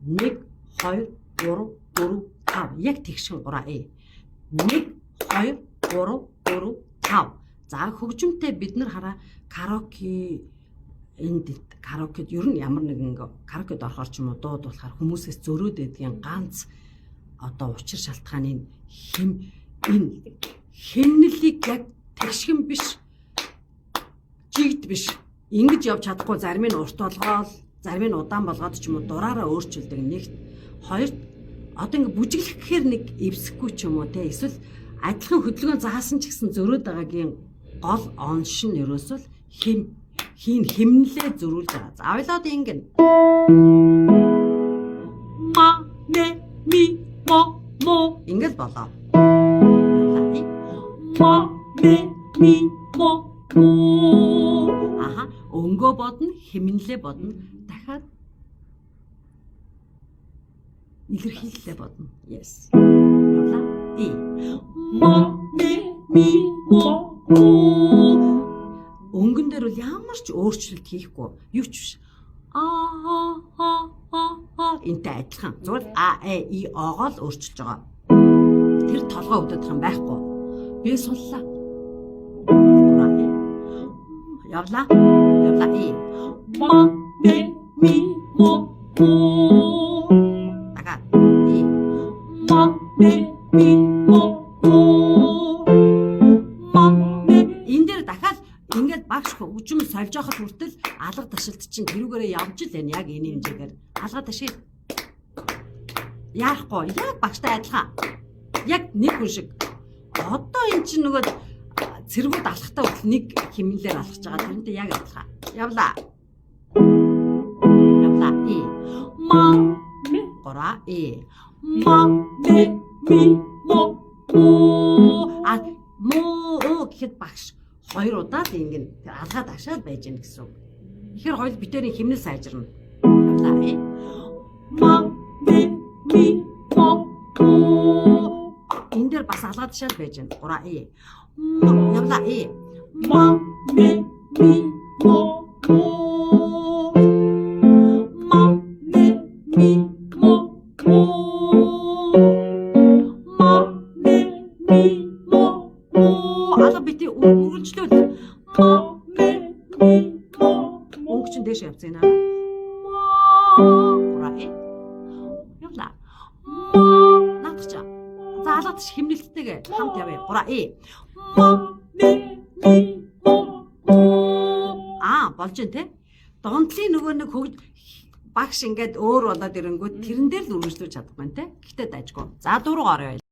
1 2 3 4 5. Яг тэгшин 3 э. 1 2 3 4 5. За, хөгжимтэй бид нар хараа, караоке, энд караокед ер нь ямар нэгэн караокед орохоор ч юм уу дуу дуулахаар хүмүүсээс зөрөөд байдгийн ганц одоо учир шалтгаан нь хэм энэ хэмнэлийг яг тэгшгэн биш, жигд биш, ингэж явж чадахгүй, зарим нь урт болгоол, зарим нь удаан болгоод ч юм уу дураараа өөрчилдөг. Нэгт, хоёрт одоо ингэ бүжиглэх гэхээр нэг эвсэхгүй ч юм уу те, эсвэл адилхан хөдөлгөөн заасан ч гэсэн зөрөөд байгаагийн гол онш нь ерөөсөө л хэм хийн хэмнэлээ зөрүүлж байгаа. За, ойлоод ингэн. Ма ме ми мо мо ингэл болоо. Ма ме ми мо мо. Аха, өнгөө бодно, хэмнэлээ бодно. Дахиад илэрхийллээ бодно. Yes. Явлаа. И. Ма ме ми мо мо. Өнгөн дээр бол ямар ч өөрчлөлт хийхгүй. Юу ч биш. А а а а а энтэй адилхан. Зүгээр а э и о-гоо л өөрчилж байгаа. Тэр толгой өвдөж юм байхгүй. Би суллаа. Гураа э. Явлаа. Явлаа и. Ма ме ми мо мо. Дахиад и. Ма ме ми мо мо. Ма ме. Энэ дээр дахиад ингээд багш хөгжим сольж байхад хүртэл алга ташилт чинь тэрүүгээрээ явж л байна, яг энэ хэмжээгээр. Алга ташил. Яахгүй, яг багштай адилхан. Яг нэг хүн шиг. Одоо эн чинь нөгөө цэргүүд алхахтаа хүртэл нэг хэмнэлээр алхаж байгаа. Тэрнтэй яг адилхан. Явлаа. Явлаа. И. Ма ме гураа э. Ма ме ми мо мо. А мо о гэхэд багш хоёр удаа л ингэн тэр алгаад ашаад байж гэнэ гэсэн үг. Тэгэхээр хоёул битэрийн хэмнэл сайжирна. Явлаа. Э. Ма ме ми мо мо. Энэ дээр бас алгаад ашаад байж гэнэ. Гураа э. Ма явлаа э. Ма ме ми мо мо. Ма ме ми мо мо. Ма ме ми мо мо. Алга бити үргэлжлүүл. Ма ме ми мо. Өнгө чинь дээш явцгаана. Ма гураа э. Явлаа. Ма наадах чаа. За, алга тийш хэмнэлттэйгээ хамт явъя. Гураа э. Ма ме ми мо мо. Аа, болж байна те. Донтлын нөгөө нэг хөгж багш ингээд өөр болоод ирэнгүүт тэрэн дээр л үргэлжлүүлж чадахгүй те. Гэхдээ дайжгүй. За, дуу руу орё.